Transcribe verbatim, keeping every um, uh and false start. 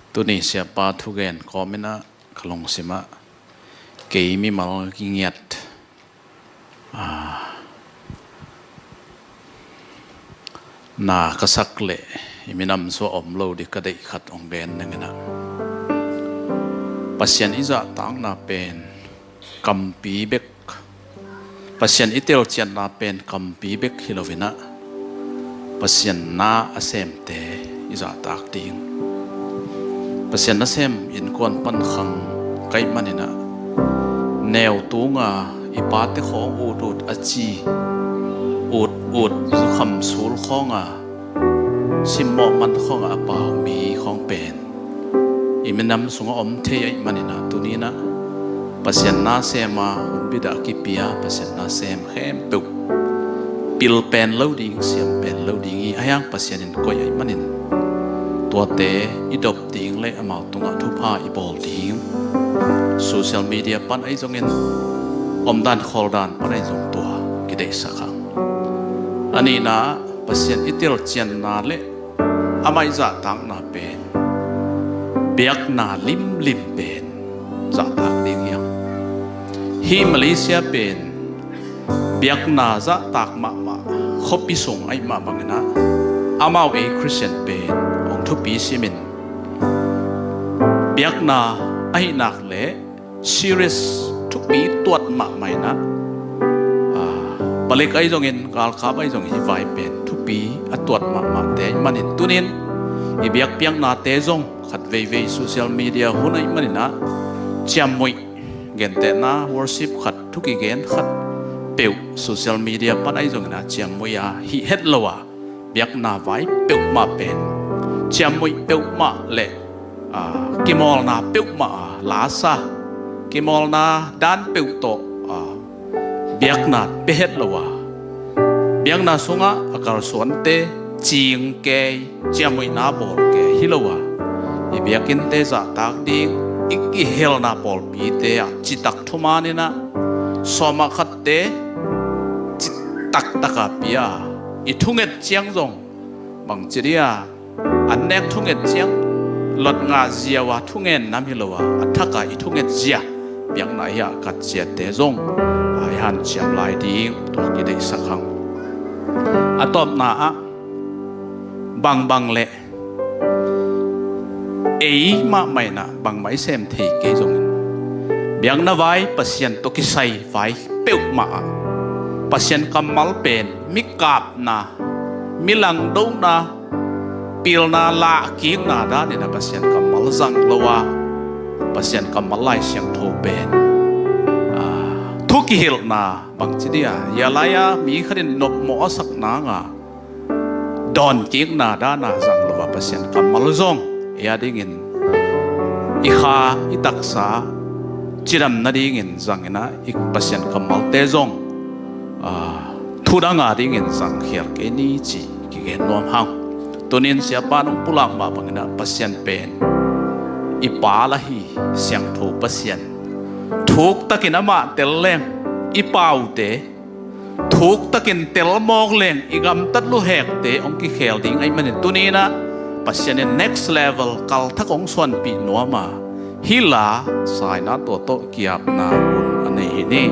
Tuni siapa thugen kawmin ah ka lungsim ah kei mimal ngiat, aa, na ka sak leh i minam sung a om lo ding ka deih khat hong gen ning in ah, Pasian i zahtakna pen kampi bek, Pasian i telcianna pen kampi bek hi lo in ah, Pasian na a semte i zahtak ding. Pasian nasem innkuan pan khang ka hih manin ah, neu tunga i pate khawng ut ut a ci, ut ut zukham sul khawnga, simmawh man khawnga a pau mi khawng pen i minam sungah om thei ahih manin ah, tuni in ah Pasian na sem a, hunbit ah kipia Pasian na sem khempeuh pil pen lo ding, siam pen lo ding hi. Ahi hang Pasian in koih ahih manin, tuate i dop ding le amau tungah thupha i bawl ding, social media pan ahi zongin, omdan khawldan pan ahi zong tua kideihsak hang. A nihna, Pasian i telcianna le amah i zahtakna pen biakna limlim pen zahtak ding hi hang. Hih Malaysia pen biakna zahtak mahmah khuapi sung ahih mah bangin ah, amau ei Khristian pen hong thupi simin, biakna ahih nak leh serious thupi tuat mahmah in ah, aa, palik ahi zongin, galkap ahi zongin, hih vai pen thupi a tuat mahmahte ahih manin, tunin i biakpiaknate zong khat veivei social media hun ahih manin ah, ciammuih, gentehna worship khat, thu kigen khat peuh social media pan ahi zongin ah, ciammuih a hih het lo a, biakna vai peuhmah pen ciammuih peuhmah le, aa, kimawlna peuhmah a lasa, kimawlna dan peuh tawh, aa, biakna pia het lo a, biakna sungah a kalsuante cing kei, ciammuihna bawl kei hi lo a, i biakinnte zahtak ding, i kihelna pawlpite ah citak thuman in ah, sawmah khatte citak taka pia a, i thunget ciang zong bangci dia, an nek thunget ciang, lot ngah ziau a thungen nam hi lo a, a thaka i thunget zia, biakna hi a kat ziate zong, aa, i hanciam lai ding, tua kideihsak hang. A tawpna ah, bangbang leh ei mahmah in ah bangmah i sem thei kei zongin, biakna vai Pasian tawh kisai vai peuhmah ah, Pasian kammal pen mi kapna, mi langdona, pilna lahkikna dan in ah Pasian kammal zang lo a, Pasian kammal Lai Siangtho pen, aa, thu kihilhna bangci dia, hia lai-a mi khat in nopmawh a sak nang a, dawnkikna dan a zang lo a, Pasian kammal zong ei a dingin, i kha i taksa cidam nadingin zang in ah, i Pasian kammalte zong, aa, thu dang a dingin zang khial kei ni ci kigen nuam hang. Tunin siapa nong pulak mah bangin ah, Pasian pen i Pa la hi, siangtho Pasian. Thuktakin amah tel leng, i paute thuktakin tel mawk leng, i gamtat luhekte hong kikhel ding ahih manin, tuni in ah Pasian in next level kalthak hong suanpih nuam a, hih la saina tua tawh kiapna hun a nei hi ni.